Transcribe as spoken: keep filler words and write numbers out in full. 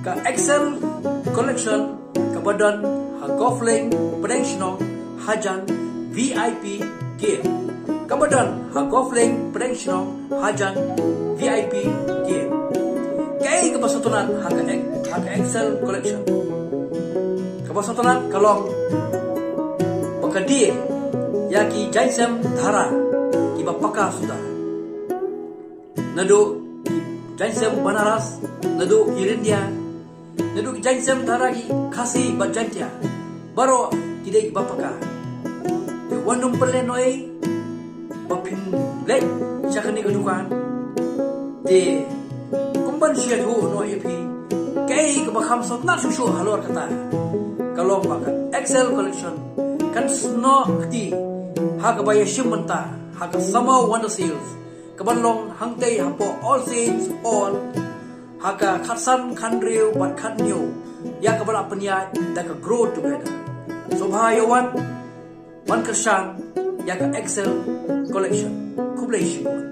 Ka Excel Collection kaba don ha Golf Link Pdeng Shnong hajan V I P Gate. Kaba don ha Golf Link Pdeng Shnong hajan V I P Gate. Kaei kaba sngewtynnat ha ka, ha ka Excel Collection? Kaba sngewtynnat ka long ba ka die ïa ki jaiñsem dhara kiba paka suda. Naduh ki jaiñsem Banaras, naduh ki Ryndia, naduh ki jaiñsem dhara ki Khasi bad Jaintia, baroh ki dei kiba paka. Te wat nym pynlehnohei ba phin leit sha kane ka dukan. Te kumban shu ïathuh noh ïa phi, kaei kaba kham sngewtynnat shuh shuh halor kata ka long ba ka Excel Collection kan snoh kti ha kaba ïashim bynta ha ka Summer Wonder Sales kaban long hangtei hapoh All Saints Hall ha ka khatsan, khathynriew bad khathynñiew ïa kaba la pynïaid da ka Grow Together. Sngewbha ïa wan ban kyrshan ïa ka Excel Collection. Khublei shibun.